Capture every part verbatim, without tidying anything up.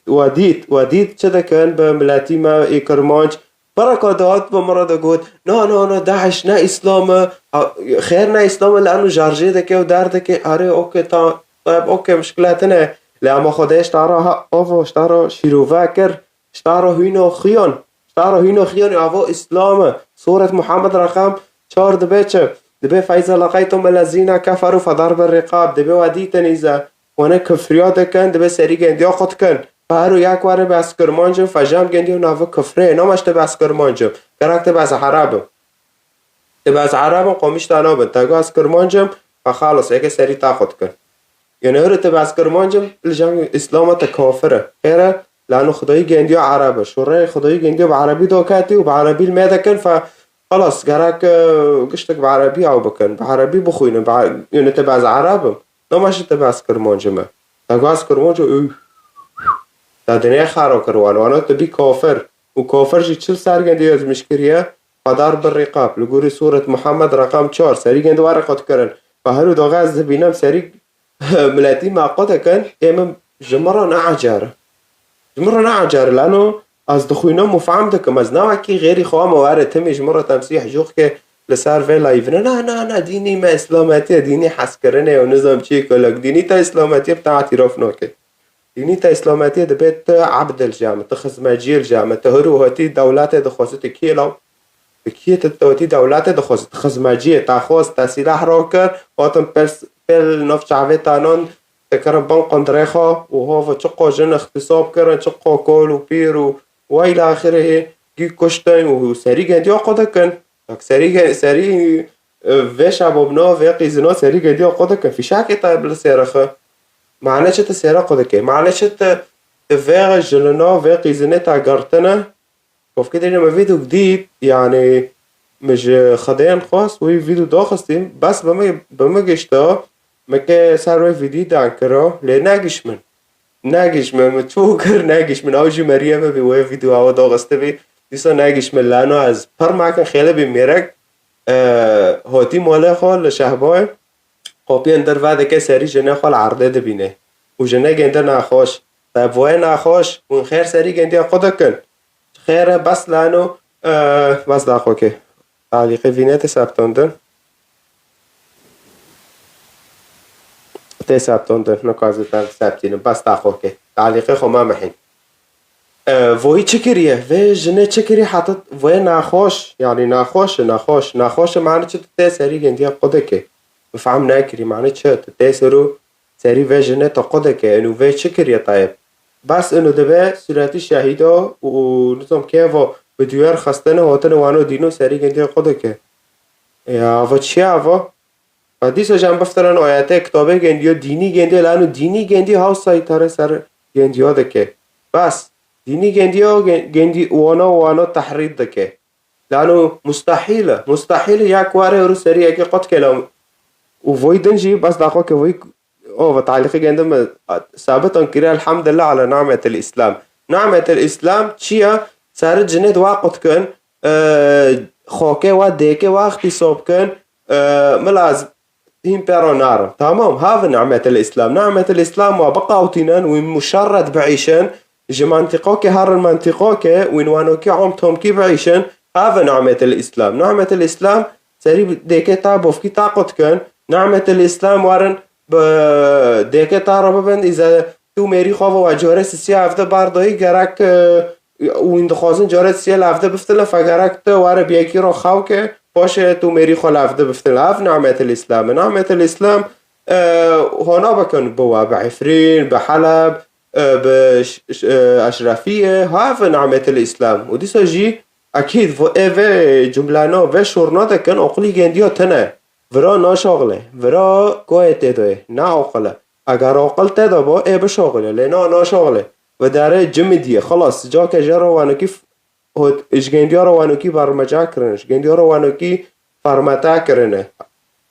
We dît, we dît çi dikin bi miletî me ê Kirmanc? Bereka dihat bi min re digot, na, na, na, DAIŞ ne Îslam e, ha, xêr ne Îslam e, lano jarjê dike û derdike, erê, okê, ta, tayeb, okê, mişkile tine. Lê ama Xwedê ji te re ha, avo, ji te re şîrove kir, ji te re hîno xiyan, ji te re hîno xiyan, avo Îslam e. Sûret Muhammed reqem çar dibe çi? Dibe feyza leqeytum elezîne keferû fedarbe riqab, dibe we dîtin îze. Wana kifriya dikin, dibe serî gendiya qut kin. Fa her û yek were behs kirmanc im, fa jam gendiya nava kifrê, nama ji te behs kirmanc im. Gerek te behs ereb im. Te behs ereb im, qomîş te nabin. Te got ez kirmanc im, fa xalis, yeke serî te qut kin. Yanî her te behs kirmanc im, li jam Îslama te kafir e. Xêr e, lano Xwedayî gendiya ereb e. Şûreyê Xwedayî gendiya bi erebî daketî û bi erebî li me dikin, fa xalas, gerek, e, giştek bi erebî ew bikin, bi erebî bixwînin, bi e-, yanî te behs ereb im. Nama ji te behs kirmanc im e. Te got ez kirmanc im, û te dinê xera kir wan. Wana te bî kafir. Û kafir jî çil sergendî ezmîş kiriye? Fedar bi riqab. Li gorî Sûret Muhammed reqam çar. Serî gendi were qut kirin. Fa her û doxe ez dibînim serî miletî me qut dikin. Ê min ji min re ne ecer e. Ji min re ne ecer e. Lano ez dixwînim û fehm dikim. Ez ne wekî xêrî xwe me were timî ji min re temsîh jûx ke li ser vê layvine. Na, na, na, dînî me îslametî ye, dînî hezkirinê ye û nizam çi ye, kolek dînî te îslametî ye, bi te îtîraf nake. Dînî te îslametî ye, dibe tu ebd li cem, tu xizmecî li cem, tu her û hatî dewletê dixwazî, tu kî ye law? Tu kî ye, tu, tu hatî dewletê dixwazî, tu xizmecî ye, te xwest, te sîlah rakir, hatin pêl, pêl nav çavê te nan, te kirin bin qundirê xwe û hova çiqo jin îxtîsab kirin, çiqo kol û pîr û weyl axirê hê gî kuştin û serî gendiya xwe dikin. Yak serî ge-, serî, e, vê şebabna, vê qîzina serî gendiya xwe dikin. Fîşekê te bi li sêre xwe. Mane çi tu sêre xwe dikê? Mane çi tu, tu vê jilina, vê qîzinê te girtine? Kovkê dêne me vîdyo dît, yanî min ji Xwedêyan xwest wî vîdyo daxistî, bes bi min, bi min gişta, min ke ser wê vîdyo dan kira, lê negiş min. Negiş min, min çû kir, negiş min. Ew jî meriye me bî, wê vîdyo ew daxistibî. Dîsa negiş min, lano ez pir mekin xêle bî mêrek, e, hotî malê xwe li Şehbayê. Qopiyên derve dike, serî jinê xwe li erdê dibîne. Û jinê gênde nexweş. Te bi wê nexweş, hûn xêr serî gêndiya xwe dikin. Xêr e, bes lano, e, bes daxokê. Talîqê vînê tê septandin. Tê septandin, nika ez ê te septînim. Bes daxokê. Talîqê xwe me mihîn. E, voyî çi kiriye? Vê jinê çi kiriye? Heta vê naxweş, yanî naxweş e, naxweş. Naxweş e, mane çi tu tê serî gendiya xwe dikê? Tu fehm nekirî, mane çi? Tu tê ser û serî vê jinê te xwe dikê. Û vê çi kiriye tayeb? Bes û dibe sûretî şehîda û nizam kêvo bi duyar xistine hotine wano dîno serî gendiya xwe dikê. Ya, ava çi ye ava? Fa dîsa jan biftirin ayetê kitabê gendiyo, dînî gendiyo, lano dînî gendiyo haw saytare ser gendiyo dike. Bes, dînî gendiyo, gen-, gendi wana, wana tehrîd dike. Lano mustahîl e. Mustahîl e yak ware û serî yekê qut kela. Û voy din jî, bes daxo ke voy, o, ve talîqê gendim, e, sabitan kiriye, elhamdülillah ala nimetil Îslam. Nimetil Îslam çi ye? Serî cinê dua qut kin, e, xokê we, dêkê we îxtîsob kin, e, min lazim hîn pê re narim. Tamam, have nimetil Îslam. Nimetil Îslam we biqawtînin, wî muşerret biîşin, ji mentiqokê herin mentiqokê, wî wanokî om tomkî biîşin, have nimetil Îslam. Nimetil Îslam, serî dêkê ta bofkî ta qut kin, nimetil Îslam werin bi dêkê ta re bibin, îze tu mêrî xwe ve we corê sisiya evde bar dayî gerek, e, û wîn dixwazin carê siyê li evde biftin, li fegerek te were bi yekî ro xew ke, paşê tu mêrî xwe li evde biftin. Ev nimetil Îslam e. Nimetil Îslam, e, hona bikin bi we, bi Efrîn, bi Heleb, e, bi ş-, ş-, e, Eşrefiyê, ha ev nimetil Îslam. Û dîsa jî ekîd vo-, ê vê cumleno, vê şûrno dikin, oqilî gendiyo tine. Vira naşoxile, vira koyê tê doyê, ne oqile. Eger oqil tê de bo, ê bişoxile, lê na naşoxile. Ve dere cimidiye, xelas, cake jê re wanokî f-, hot, ji gendiya re wanokî bermeca kirine, ji gendiya re wanokî fermete kirine.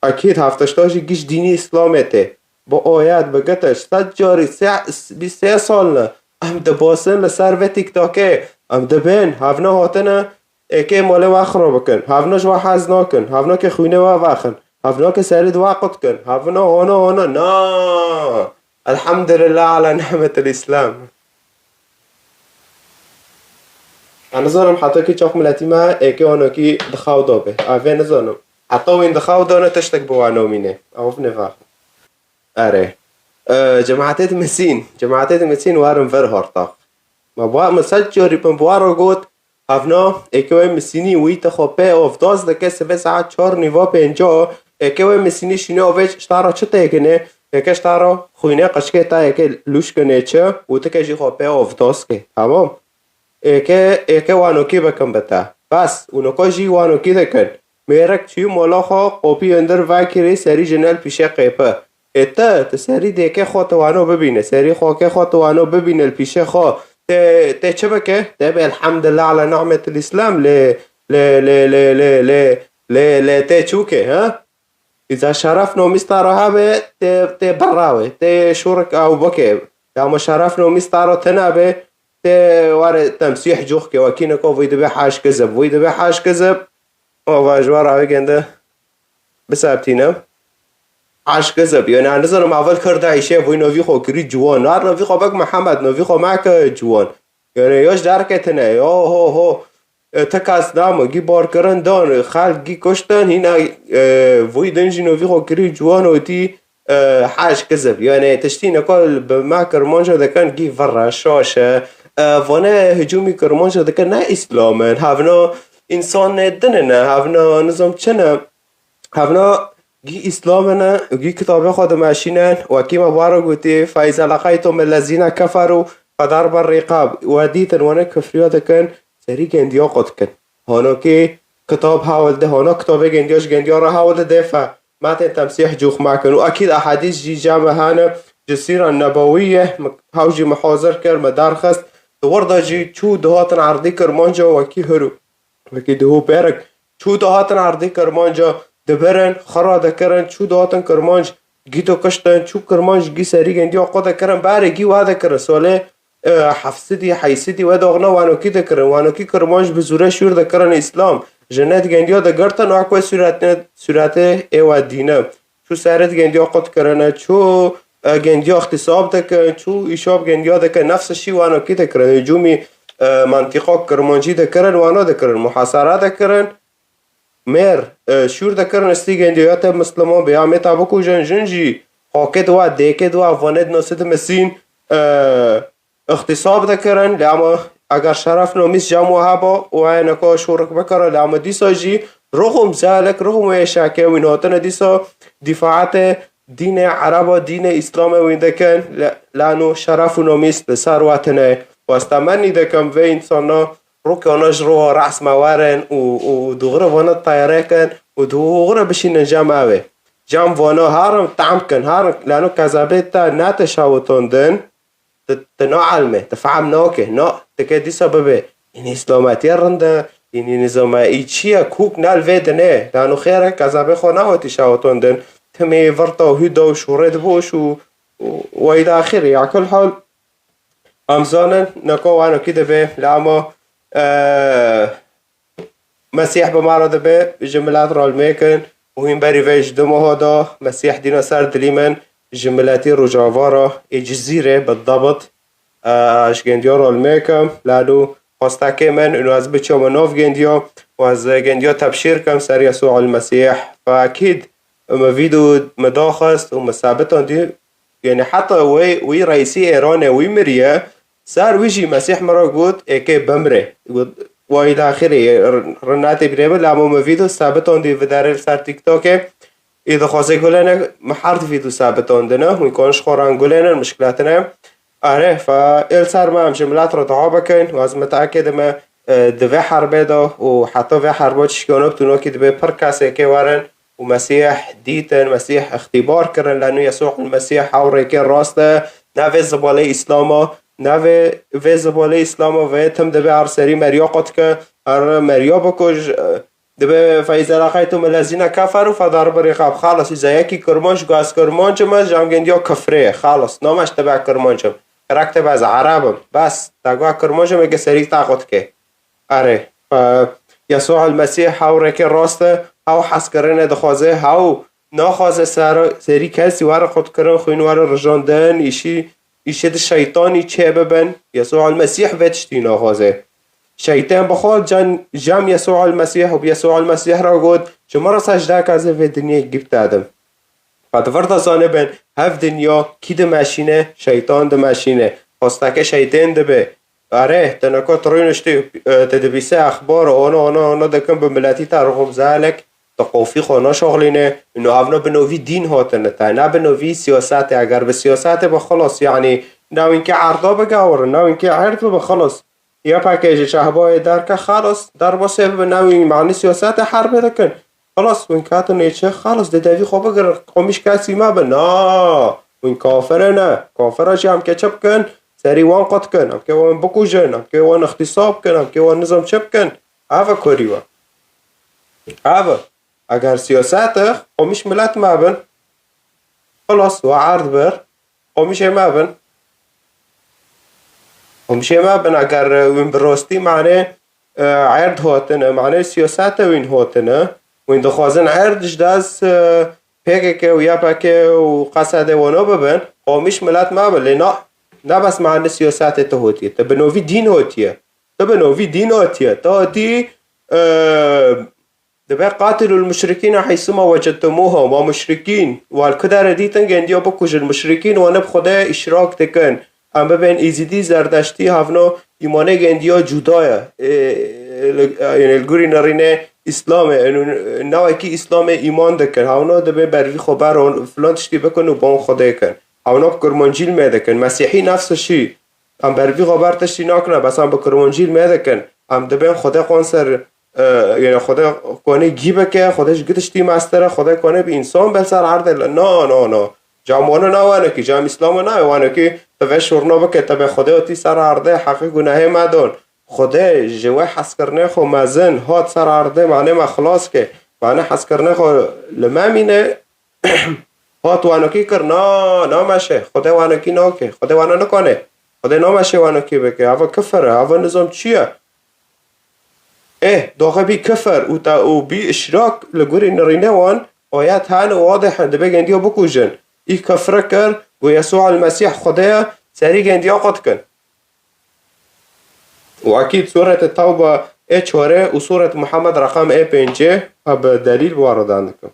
Ekîd hefteşta jî giş dînî Îslamê tê. Bi oyet, bi gitiş, sed carî, se-, bîst sê sal ne. Em dibasin li ser vê TikTokê. Em dibên, hevne hatine, êkê malê we xiro bikin. Hevne ji we hez nakin. Hevne ke xwînê we vexin. Hevne ke serî di we qut kin. Hevne hona hona. Na. Elhamdülillah ala nimetil Îslam. Ez nizanim heta kî çax miletî me êkê wanokî di xew de be. Ev ê nizanim. Heta wîn di xew de ne tiştek bi wan nomîne. Ew neva. Erê. E, cemaetê di Misîn. Cemaetê di Misîn werin vir hortaq. Me ba, me sed carî min bi wan re got, hevna, êkê wê Misînî wî te xwe pê ovdas dike, sibê saet çar nîva pênca, êkê wê Misînî şîne ovê şta re çi têkine, êkê şta re xwînê qeçkê ta êkê lûş kine çi, û ti ke jî xwe pê ovdas ke. Tamam. Êkê, êkê wanokî bikin bi te. Bes, û noko jî wanokî dikin. Mêrek çû mola xwe qopî hundir vekirî serî jinel pîşe qêpi. Ê ti, ti serî dêkê xwe ti wano bibîne, serî xokê xwe ti wano bibîne li pîşe xwe. Tê, tê çi bike? Tê bê elhamdulillah ala ni'metil Îslam lê, lê, lê, lê, lê, lê, lê, lê tê çûke, ha? Îza şeref nomîsta ro hebe, tê, tê birra wê, tê şûrik ew bike. Ya ma şeref nomîsta ro tena be, tê were temsîh cûxke, wekî niko vî dibe haş kizib, vî dibe haş kizib. Ava ji wan ravê gende bisebtîne. Haş kizib, yani ez nizanim, evel kir daîşê, vî novî xwe kirî ciwan. Nar novî xwe bek Mihemed, novî xwe make ciwan. Yani ya ji derketine, ya ho ho. E, ti kes dama, gî barkirin dan, xelk gî kuştin, hîna, e, vî din jî novî xwe kirî ciwan û tî, e, haş kizib. Yani tiştî niko bi me Kirmanca dikin, gî virre, şaş e. E, vane hicûmî Kirmanca dikin, ne Îslam in. Hevna însanê din in, hevna nizam çi ne. Hevna gî Îslam in û gî kitabê xwe dimeşînin. Wekî me bara gotî, "Fe îza leqeytum ellezîne keferû fe darbe rîqab." We dîtin, wane kifriya dikin, serî gendiya xwe dikin. Hanokê kitab hewl de, hana kitabê gendiya ji gendiya re hewl de dê fe. Me tên temsîh cûx mekin. Û ekîd ehadîs jî cem me hene, ji sîra nebewî ye, me, hew jî me hazir kir, me derxist. Di wir de jî çû dihatin erdî Kirmanca wekî hiro. Wekî duhû pêrik çû dihatin erdê Kirmanca dibirin, xira dikirin, çû dihatin Kirmanc gî dikuştin, çû Kirmanc gî serî gendiya xwe dikirin, berê gî we dikirin. Solê, e, heft sedî, heyt sedî we doxna wanokî dikirin. Wanokî Kirmanc bi zûre şûr dikirin Îslam. Jinet gendiya digirtin, wek we sûretê, sûretê ê we dîne. Çû serit gendiya qut kirine, çû, e, gendiya îxtîsab dikin, çû îşab gendiya dikin, nefs şî wanokî dikirin. Hicûmî, e, mentiqa Kirmancî dikirin, wana dikirin, muhasara dikirin. Mêr, e, şûr dikirin, istî gendiya te Misliman bê, ya mê ta bikujin, jin jî xakê diwa, dêkê diwa, vanê di nasê di misîn, e, îxtîsab dikirin, lê ama eger şeref nomîs cem we heba, we neka şûrik bikira, lê ama dîsa jî ruxum zelek, ruxum wê şeke wîn hatine dîsa dîfaetê dînê Ereba, dînê Îslamê wîn dikin, lê, lano şeref û nomîs li ser we tine. Westemennî dikim vê însana rûkana ji roha resme werin û, û, û dûxire vana teyarê kin û dûxire bişînin cem ew ê. Cem vana herin tehm kin, herin, lano kezebê te nete şewitandin. Tu, tu na elmê, tu fehm nake, na, tu ke dîsa bibe. Înî îslametiye rind e, înî nizame î çi ye, kûk ne li vê dinê. Dano xêr e, kezabê xwe newetî şewitandin. Timê virta hûda û şûrê diboş û, û, û weyda axirî. Ya kul hal, em zanin, neka wanokî dibe, lê ama, e, Mesîh bi me re dibe, ji milet re li mêkin û hîn berî vê ji du meha de Mesîh dîna ser dilî min, ji miletî Rojava re ê Cizîrê bi debit, e, ji gendiya re li mêkim, lalo xwestekê min û ez biçime nav gendiya û ez gendiya tebşîr kim ser Yesû el Mesîh. Fe ekîd min vîdeo min daxist û min sabitandî, yani heta wê, wî reîsî Êranê wî miriye, ser wî jî Mesîh min re got, êkê bimre. Got, wa îlâ axirî, r-, rinatê birê min, lê min vîdeo sabitandî vidarê li ser TikTokê. Ê dixwaze gulêne, min her di vîdeo sabitandine, hûn kan ji xwe re gulênin, mişkilatine. Erê, fa, ê li ser me em ji milet re dua bikin, û ez mitakê dime, e, di vê herbê de û heta vê herba çişkiyana bi tunokî dibe pir kesê kê werin, û Mesîh dîtin, Mesîh îxtîbar kirin, lê nû Yesû el Mesîh hew rêkê rast e, ne vê zibalê Îslam e, ne vê, vê zibalê Îslam e, vê tim dibe her serî meriya qut ke, her meriya bikuj, dibe fe îza leqeytum ellezîne keferû fe darbe rîqab. Xelas, îza yekî Kirmanc got ez Kirmanc im, ji em gendiya kifrê ye. Xelas, name ji te be Kirmanc im. Gerek te be ez Ereb im. Bes, te got Kirmanc im, êke serî te qut ke. Erê, e, Yesû el Mesîh hew rêkê rast e, hew hezkirinê dixwaze, hew naxwaze ser, serî kesî were qutkirin, xwîn were rijandin, îşî, îşê di şeytanî çêbibin. Yesû el Mesîh vê tiştî naxwaze. Şeytên bi xwe can, cem Yesû el-Mesîh û bi Yesû el-Mesîh re got, ji min re secde ke ez ê vê dinyê gî bidedim. Qet vir de zanibin, hev dinya kî dimeşîne, şeytan dimeşîne. Xwesteke şeytên dibe. Erê, teneka tu rûniştî, e, tu dibîse exbar, ono, ono, ono dikin bi miletî te rixum zelek, tu qofî xwe naşoxlîne, û evno bi novî dîn hatine te, ne bi novî siyasetê. Eger bi siyasetê bi xilas, yanî, newînkê erda bigewirin, newînkê erd bibe xilas. Ya pekê ji çehbayê derke xelas, derbasê bibe, newîn manî siyasete herbê dikin. Xelas, wîn ketin ê çi? Xelas, dê devî xwe bigirin, qomîş kesî me bin. Na, wîn kafire ne. Kafire jî em ke çi bikin? Serî wan qut kin, em ke wan bikujin, em ke wan ixtîsa bikin, em ke wan nizam çi bikin? Ev e kurî we. Ev e. Eger siyasete qomîş milet me bin, xelas, we erd bir, qomîşê me bin. Qomîşê me bin, eger, e, win bi rastî manê, e, erd hotine, manê siyasete win hotine, win dixwazin erd ji dest, e, P K K û Y P G û Qesedê wano bibin, qomîş milet me bin. Lê na, ne bes manê siyasetê tu hotiye. Tu bi novî dîn hotiye. Tu bi novî dîn hotiye. Tu hotî, e, Dibe, "Qatilul muşrikîne heysuma wecedtumuhum." Wa muşrikîn, wa li ku derê dîtin, gendiya bikujin. Muşrikîn, wa ne bi Xwedê îşrak dikin. Em bibên Êzîdî, Zerdeştî, hevno îmanê gendiya cuda ye. Ê, li, yanî li gorî nerînê Îslamê, ên, newekî Îslamê îman dikin. Hevno dibe bervî xwe beron, filan tiştî bikin û ban Xwedê kin. Hevno bi kurmancî li me dikin. Mesîhî nefs şî. Em bervî xwe ber tiştî nakine, bes em bi kurmancî li me dikin. Em dibên Xwedê xwan ser, e, yanî Xwedê konê gî bike, Xwedê ji gi tiştî mestir e, Xwedê konê bi însan be ser erdê. Na, na, na. Cam wano na wanekî, cam Îslama nayê wanekî, tu vê şûrno bike, te bê Xwedê otî ser erdê, heqî gunehê me don. Xwedê ji wê hezkirinê xwe mezin hat ser erdê, manê me xilas ke. Manê hezkirinê xwe li me mîne, Hat wanokî kir, na, nameşe, Xwedê wanokî nake, Xwedê wana nikane, Xwedê nameşe wanokî bike, ava kifir e, ava nizam çi ye? Ê, doxe bî kifir û te û bî işrak li gorî nirîne wan, ayet hene wadih in, dibe gendiya bikujin. Î kifre kir, got Yesû el-Mesîh Xwedê ye, serî gendiya qut kin. Û ekîd Sûrete Tewba ê çarê û Sûret Muhammed reqem ê pêncê, ha bi delîl bi wan re dan dikim.